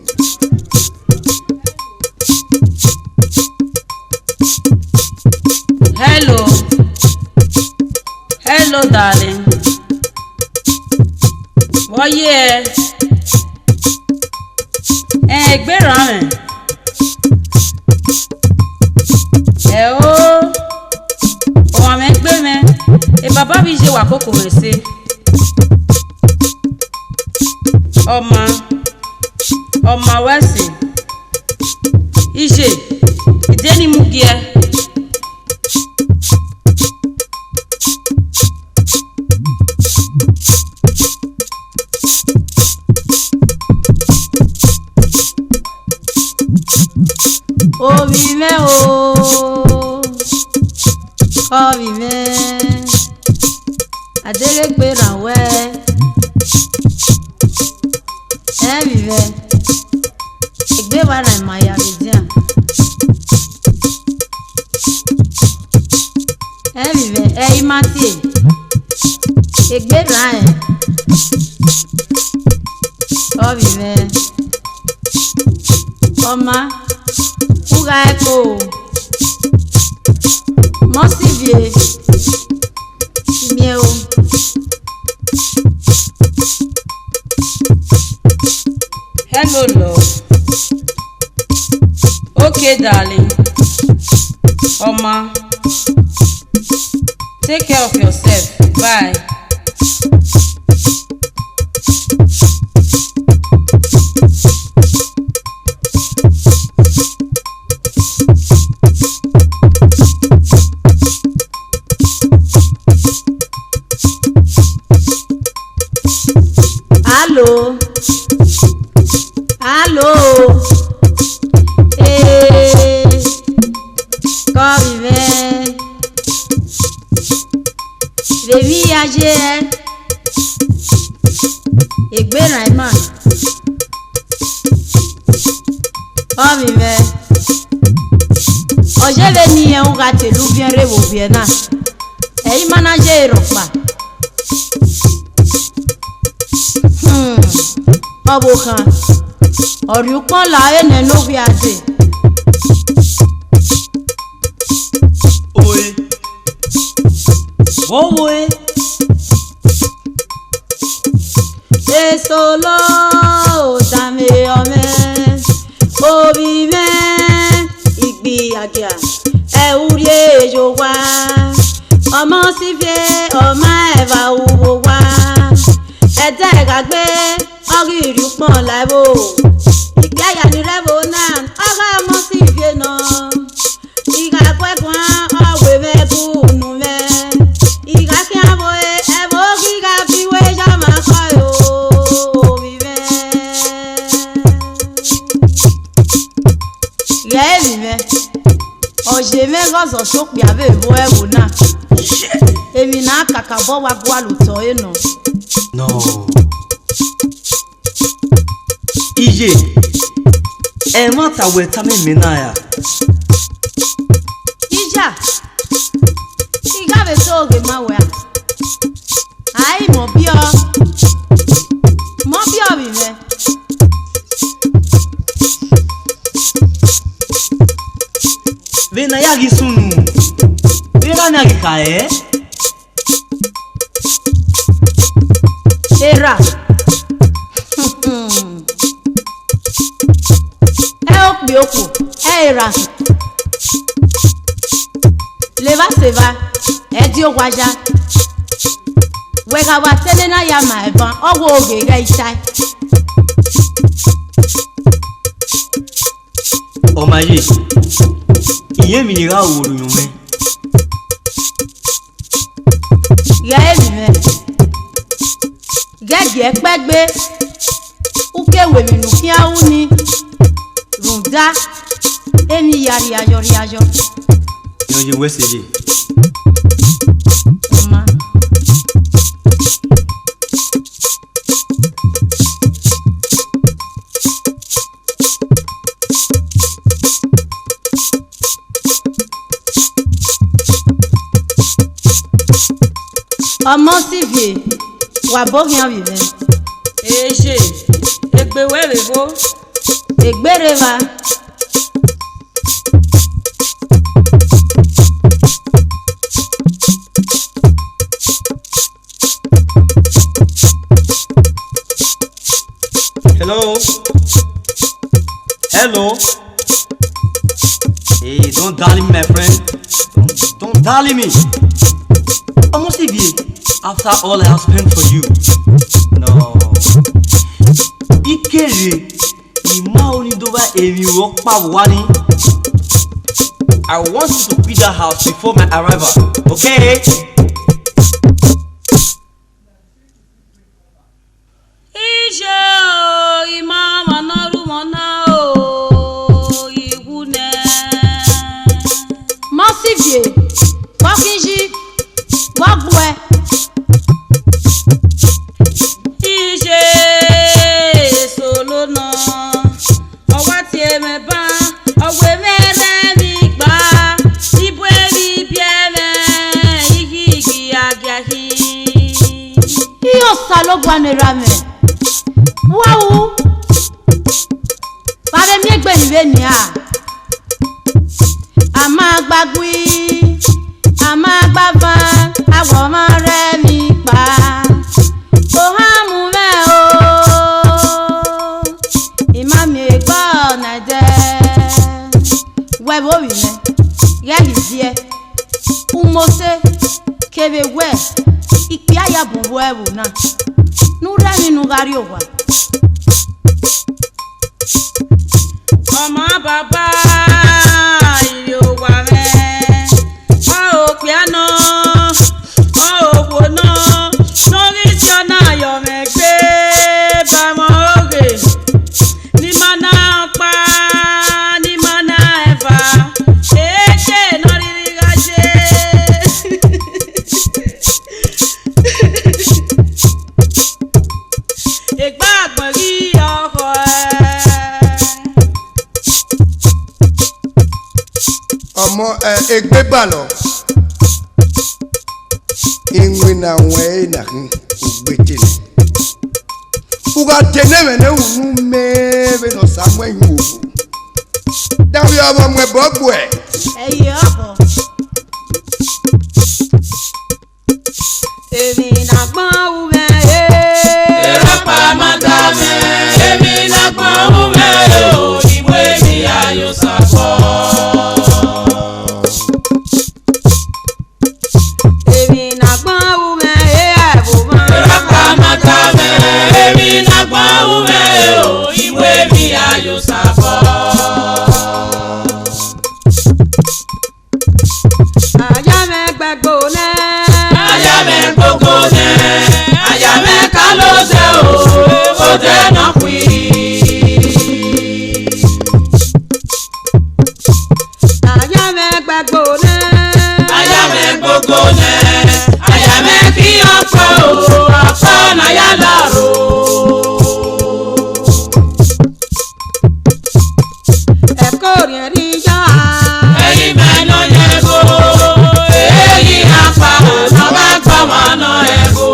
Hello. Hello, darling. Vbọ ye? Ẹn, egbe rran mwẹ. Ẹ o, ọmwa mwẹ gbe mwẹ, e baba vbe iye wa koko mwẹ ẹse. Ọ ma, ọ ma wẹ ẹse. Iye, I de ne I mu gie. Ovbi mwẹ o, ovbi mwẹ, a deghẹ egbe rran wẹ, ẹvbi mwẹ, egbe wa rran ima ya vbe edian. Ẹvbi mwẹ, ẹ i ma tie, egbe rran ẹn. Ovbi mwẹ, ọ ma, u gha ẹko o. Ọmọsivie, I miẹn o. Hello, love. Okay, darling. Ọ ma, take care of yourself. Bye. Alo. Alo. Ee, kọ vbe mwẹ. Vbe emwi ya ye? Egbe rran ima. Ọ vbe mwẹ. Ọ ye vbene irẹn u gha te lu uviẹn rre vbe ovbiẹ na, ẹ i ma na ye rhọkpa. Hmm, ọvbokhan, ọ rhie ukpọn la ẹre nẹ ne ovbi a dee. Oe, vbọ wẹ? Esolo, odamwẹ ọmwẹ, ovbi mwẹ, igbi agia, ẹ u rhie ye owa. Ọmọsivie, ọ ma ẹvbo aro vbe owa. Ẹdẹ gha gbe, ọ ghi rhie ukpọn la ẹvbo. Ikpia ya ni rre ẹvbo na, ọ gha Ọmọsivie nọ. I gha gu ẹguan, ọ wẹ mwẹ gu unu mwẹ. I gha khian vbo ẹvbo ghi gha bi wẹ ya ma khọ ẹre o, ovbi mwẹ. Ghẹ emwi mwẹ, ọ ye mwẹ ghe ọzọ sokpia vbe vbo ẹvbo na. Emwi na kakabọ wa gualọ otọ ẹre nọ. No. Iye, ẹmwata wẹ tama mẹ na ra? Iya, I gha vbe sẹ oghe ma wẹ a? Ai, mẹ ọ biẹ ọ, mẹ ọ biẹ ọ vbe mwẹ. Vbene a ya ghi sunu, vbe erha ne a ghi kha ẹre? Erha. Ẹ okpia okhuo, ẹ erha. Levba sevba, ẹ di owa ya. Wẹ gha wa te nena ya ma ẹban, ọ wo ghe ghẹ i tae. Ọ ma ye, I rẹn emwi ne I gha ru vbe orhu iyọnmwẹ. Ghẹ emwi mwẹ, ghẹ gie ẹkpẹgbe, u ke ru emwi ne u khian ru ni, rhunmwuda emwi ya rhiayọ rhiayọ. Rẹn ọ ye wẹ sẹ ye. Ọ ma. Ọmọ Sivie, wa bọ khian vbe mwẹ. Eje, egbe wẹ vbe vbo? Egbe rre evba. Hello? Hello? Hey, don't dally me, my friend. Don't, don't dally me. Ọmọ Sivie, after all I have spent for you. No. Ikere, I ma ho ne I do vba emwi vbe ọkpa vbe uwa ni. I want you to quit that house before my arrival, okay? Iye o, I ma mwa ne ọ ru mwẹ ọna o, I wu nẹ. Ọmọ Sivie, vbọ khin yi, vbọ gbuẹ. Iye solo nọ, ọ wa tie mwẹ ban, ọ wẹ mwẹ rẹ emwi gba, ibu emwi biẹ mwẹ, ighi ighi agiaghi. Iye Osanobua ne erha mwẹ, wa ru, vbe a vbe miẹn egbe ni vbe nian. A ma gba gui, a ma gba van, a wẹ ọmwa rẹ emwi kpa. Ohan mu mwẹ o, I ma miẹn egbe ọna ẹdẹ. Wẹ vbe ovbi mwẹ, ghẹ ghi viẹ, u mose, kevbe wẹ, ikpia ya bun vbe ẹvbo na, ne u rre emwi ne u gha rrie owa. Ọmọ baba, irri owa mwẹ, ọ okpia nọ, ọ okhuo nọ, ne ọ ghi si ọna yọ mwẹ gbe, ba ẹmwẹ ọghe, ne I ma na ọkpa, ne I ma na eva, eke ne ọ rhirhi gha ye. Egbe agbọn ghi ọkhọ ẹ. Ọmọ, ẹ, egbe balọ. Iwinna ruẹn ẹre na khin, u gbe te nẹ. U gha te ne ẹmwẹ ne unu mẹ vbene Ọsa mu ẹn yu owo. Davbe ọmọ mu ẹbọ gbuẹ. Ẹ ye ọbọ. Emwi ne agbọn ru mwẹ, eh. Erọkpa ma da mwẹ, emwi ne agbọn ru mwẹ, eh, o, I wẹ emwi ya ye Osa fọ. Emwi ne agbọn ru mwẹ, eh, ẹvbo mwa. Erọkpa ma da mwẹ, emwi ne agbọn ru mwẹ, eh, o, I wẹ emwi ya ye Osa fọ. Aya mwẹ gbẹgbo nẹ. Aya mwẹ gbogbo nẹ. Aya mwẹ ka lo odẹ o, odẹ nọ khui. Aya mwẹ gbẹgbo nẹ. Aya mwẹ gbogbo nẹ. Aya mwẹ ki ọkpa o, ọkpa na ya la ro. Ẹko rhiẹnrhiẹn ya. Ẹyin mẹ nọ yẹn ẹvbo, ẹyin akpa nọ gha gba ọmwa nọ ẹvbo.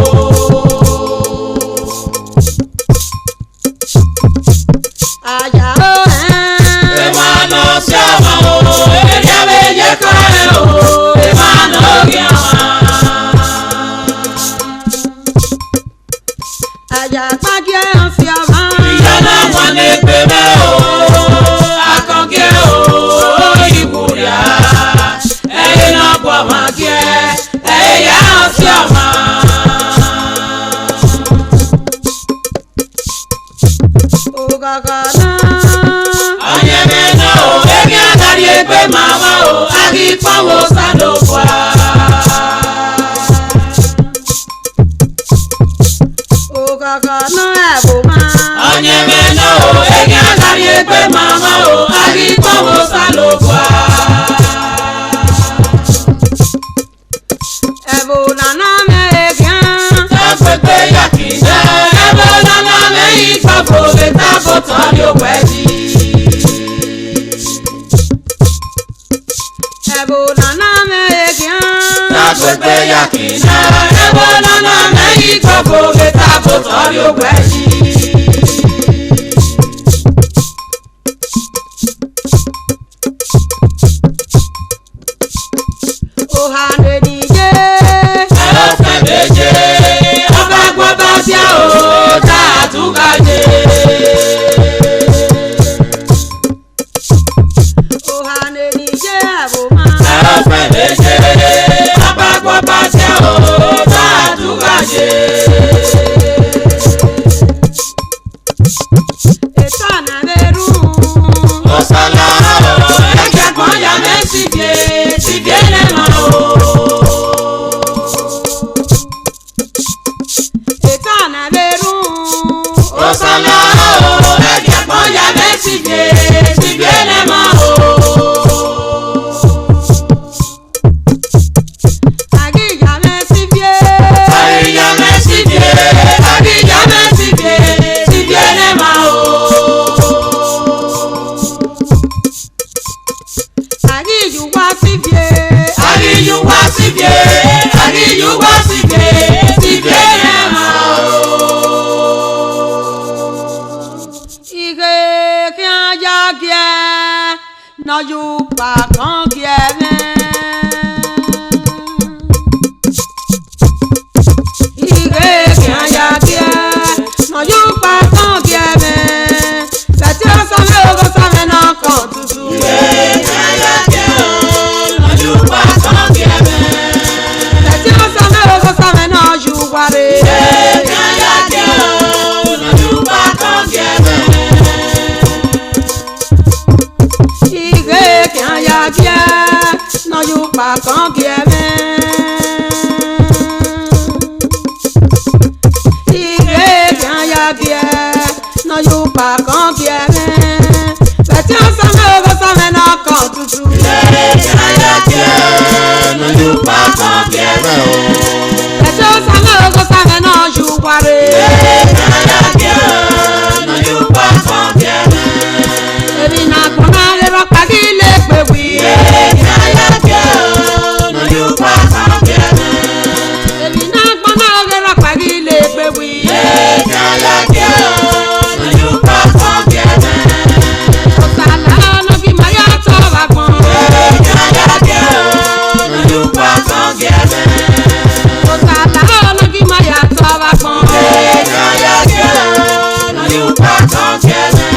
Aya o, ẹn. Emwa nọ si ọmwa o, erriọ vbe ye kọe o, emwa nọ ghi ọmwa. Aya kpagiẹ ọfiọmwa. Iya na wan egbe mwẹ o, akọngiẹ o, iwuria, ẹre ne ọ gu ọmwa giẹ, ẹre ya ọfiọmwa. Oghọghọ na. Ọyẹnmwẹ nọ o, emwi a gha rhie egbe ma mwẹ o, a ghi kpọnmwẹ Osanobua. Oghọghọ nọ ẹvbo mwa. Ọyẹnmwẹ nọ o, eghian gha rhie egbe ma mwẹ o, a ghi kpọnmwẹ Osanobua. Ẹvbo nana mwẹ eghian. Tọgbegbe ya kina, ẹvbo nana mwẹ ikpọfo vbe tabo tọ rrie owẹ yi. Ẹvbo nana mwẹ eghian. Tọgbegbe ya kina, ẹvbo na Tabo tọ rrie owa ẹzi. Oha ne ni ye, ẹrọ fẹn vbe ye, ọba gbọba dia o, ta a tu gha ye. Oha ne ni ye ẹvbo ma, ẹrọ fẹn vbe ye, ọba gbọba dia o, ta a tu gha ye. Eta na vbe rhun. Osala o, ẹgbẹgbọn ya mwẹ sivie, sivie ne ma o. Eta na vbe rhun. Osala o, ẹgbẹgbọn ya mwẹ sivie, sivie ne ma o. A ghi ya mwẹ sivie. A ghi ya mwẹ sivie. A ghi ya mwẹ sivie. Sivie ne ma o. A ghi ya uwa sivie. A ghi ya uwa sivie. A ghi ya uwa sivie. Sivie ne ma o. Ighe khian ya giẹ, ne ọ ya ukpa kan giẹ mwẹ. Ighe khian ya giẹ, ne ọ ya ukpa kan giẹ mwẹ. Bẹti Osa mwẹ, Oghosa mwẹ ne ọ kan tutu. Ighe khian ya giẹ, ne ọ ya ukpa kan giẹ mwẹ. Bẹti Osa mwẹ, Oghosa mwẹ ne ọ ya uwa rre. Ighe khian ya giẹ, ne ọ ya ukpa kan giẹ mwẹ. Ighe khian ya giẹ, ne ọ ya ukpa kan giẹ mwẹ. Ighe khian ya giẹ, ne ọ ya ukpa kan giẹ mwẹ. Bẹti Osa mwẹ, Oghosa mwẹ ne ọ kan tutu. Ighe khian ya giẹ, ne ọ ya ukpa kan giẹ mwẹ o. Bẹti Osa mwẹ, Oghosa mwẹ ne ọ ya uwa rre. Ighe khian ya giẹ, ne ọ ya ukpa kan giẹ mwẹ. Emwi ne agbọn na ghe rhọkpa ghi le egbe wi. Ighe khian ya giẹ, ne ọ ya ukpa kan giẹ mwẹ. Emwi ne agbọn na ghe rhọkpa ghi le egbe wi. Ighe khian ya giẹ, ne ọ ya ukpa kan giẹ mwẹ. Osala ne ọ ghi ma ya tọ vbe agbọn. Ighe khian ya giẹ, ne ọ ya ukpa kan giẹ mwẹ. Osala ne ọ ghi ma ya tọ vbe agbọn. Ighe khian ya giẹ, ne ọ ya ukpa kan giẹ mwẹ.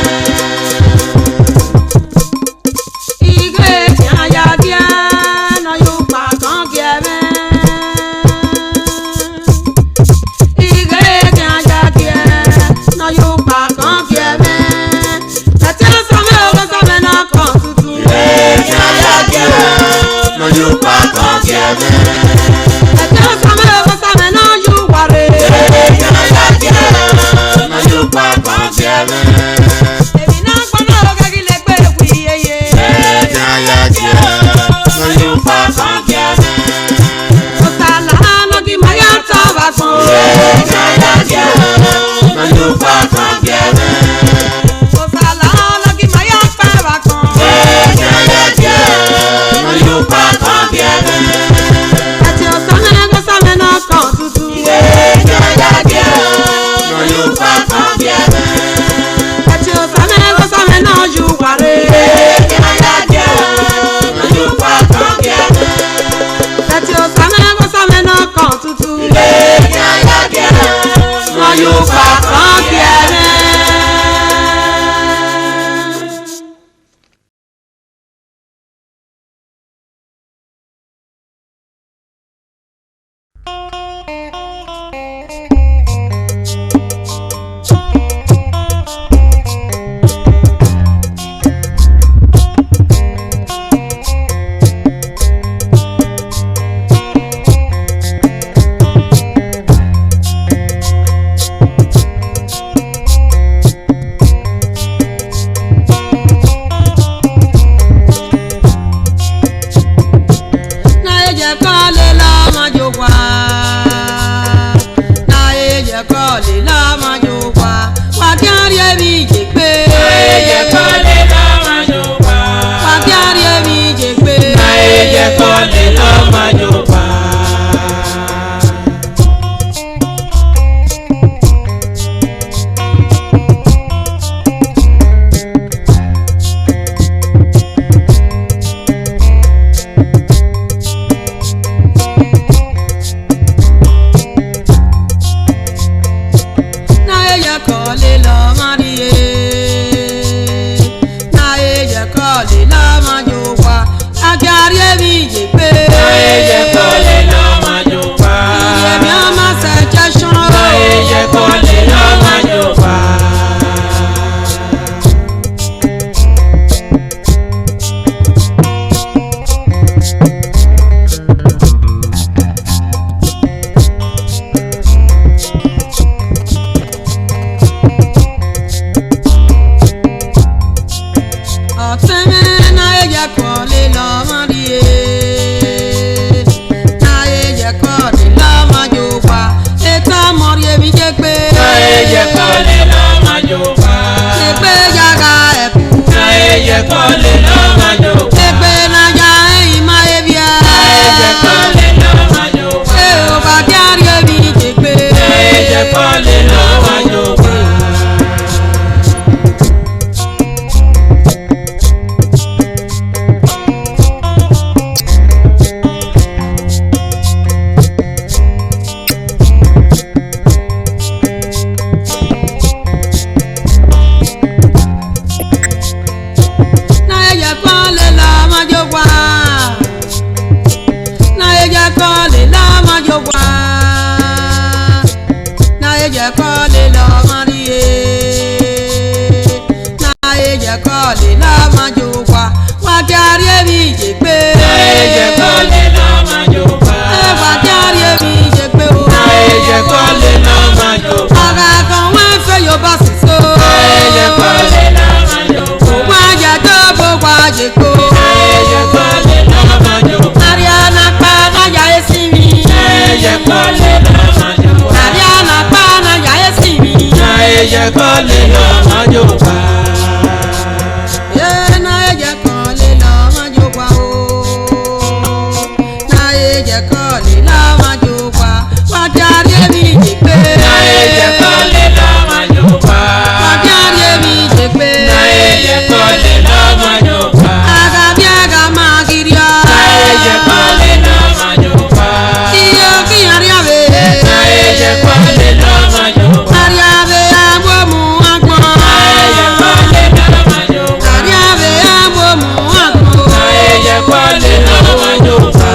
Ighe khian ya giẹ, ne ọ ya ukpa kan giẹ mwẹ. Ighe khian ya giẹ, ne ọ ya ukpa kan giẹ mwẹ. Bẹti Osa mwẹ, Oghosa mwẹ ne ọ kan tutu. Ighe khian ya giẹ, ne ọ ya ukpa kan giẹ mwẹ. Bẹti Osa mwẹ, Oghosa mwẹ ne ọ ya uwa rre. Ighe khian ya giẹ, ne ọ ya ukpa kan giẹ mwẹ. Emwi ne agbọn na ghe ghi le egbe wi yeye. Ighe khian ya giẹ, ne ọ ya ukpa kan giẹ mwẹ. Osala ne ọ ghi ma ya tọ vbe agbọn. Ighe khian ya giẹ, ne ọ ya ukpa kan giẹ mwẹ. Osala ne ọ ghi ma ya kpẹ vbe agbọn. Ighe khian ya giẹ, ne ọ ya ukpa kan giẹ mwẹ. Bẹti Osa mwẹ, Oghosa mwẹ ne ọ kan tutu. Ighe khian ya giẹ, ne ọ ya ukpa kan giẹ mwẹ. Bẹti Osa mwẹ, Oghosa mwẹ ne ọ ya uwa rre. Ighe khian ya giẹ, ne ọ ya ukpa kan giẹ mwẹ. Bẹti Osa mwẹ, Oghosa mwẹ ne ọ kan tutu. Ighe khian ya giẹ, ne ọ ya ukpa kan giẹ mwẹ. Na ye yẹ kọ lele ọmwa ye owa. Na ye yẹ kọ lele ọmwa ye owa. Wa khian rhie emwi ye egbe. Na ye yẹ kọ lele ọmwa ye owa. Wa khian rhie emwi ye egbe. Na ye yẹ kọ lele ọmwa ye owa. kọlẹ lọmwa rrie, na ye yẹ kọlẹ lọmwa ye owa, a gha rrie emwi ye egbe. Na ye yẹ kọlẹ lọmwa ye owa. Irẹn emwi ọma sẹ ẹjẹ sọn. Na ye yẹ kọlẹ lọmwa ye owa. Ọtẹn mwẹ, na ye yẹ kọlẹ lọmwa rrie, na ye yẹ kọlẹ lọmwa ye owa, etamọ rrie emwi ye egbe. Na ye yẹ kọlẹ lọmwa ye owa. Egbe ya gha ẹbu. Na ye yẹ kọlẹ lọmwa ye owa. Egbe na ya ẹre ima evbia. Na ye yẹ kọlẹ lọmwa ye owa. Ẹ o, wa dia rrie emwi ye egbe. Na ye yẹ kọlẹ lọmwa ye owa. Na ye yẹ kọlẹ lọmwa ye owa. Na ye yẹ kọlẹ lọmwa ye owa. Na ye yẹ kọlẹ lọmwa rrie. Na ye yẹ kọlẹ lọmwa ye owa. Wa gha rrie emwi ye egbe. Na ye yẹ kọlẹ lọmwa ye owa. Ẹ wa gha rrie emwi ye egbe o. Na ye yẹ kọlẹ lọmwa ye owa. Ọghe agbọn wẹ fe ye obọ sisi o. Na ye yẹ kọlẹ lọmwa ye owa. Wa ya do bo wa ye egbe o. Na ye yẹ kọlẹ lọmwa ye owa. Arria na kpa na ya esinmwi. Na ye yẹ kọlẹ lọmwa ye owa. Arria na kpa na ya esinmwi. Na ye yẹ kọlẹ lọmwa ye owa. Ye na ye yẹ kọlẹ lọmwa ye owa o. Na ye yẹ kọlẹ lọmwa ye owa. Wa dia rrie emwi ye egbe. Na ye yẹ kọlẹ lọmwa ye owa. Wa dia rrie emwi ye egbe. Na ye yẹ kọlẹ lọmwa ye owa. A gha miẹn, a gha ma ghi rriọ. Na ye yẹ kọlẹ lọmwa ye owa. Iyo, khian rria vbe. Na ye yẹ kọlẹ lọmwa ye owa. Arria vbe a mu omu agbọn. Na ye yẹ kọlẹ lọmwa ye owa. Arria vbe a mu omu agbọn. Na ye yẹ kọlẹ lọmwa ye owa.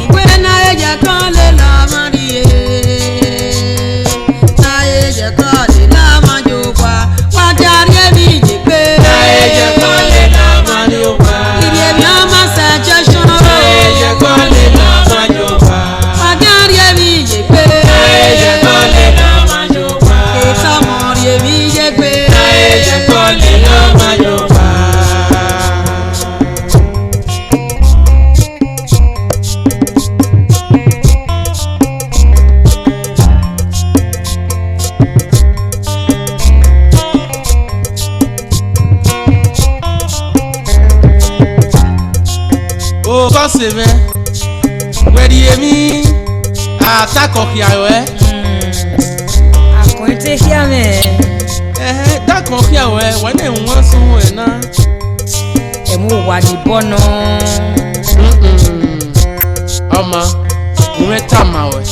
Iwe na ye yẹ kọlẹ lọmwa rrie. Na ye yẹ kọlẹ lọmwa ye owa. Wa dia rrie emwi ye egbe. Na ye yẹ kọlẹ lọmwa ye owa. Irẹn emwi ọma sẹ ẹjẹ sọn. Na ye yẹ kọlẹ lọmwa ye owa. Wa dia rrie emwi ye egbe. Na ye yẹ kọlẹ lọmwa ye owa. Etamọ rrie emwi ye egbe. Na ye yẹ kọlẹ lọmwa ye owa. O bọse mwẹ, wẹ rhie emwi, a ta kọ khia ruẹ. Akọn te khia mwẹ. Ẹhẹn, ta kọ khia ruẹ, wẹ ne wan sun ruẹ na. Ẹmwẹ owa ni bọ nọ. Mm-mm. Ọma, u mwẹ tama ruẹ.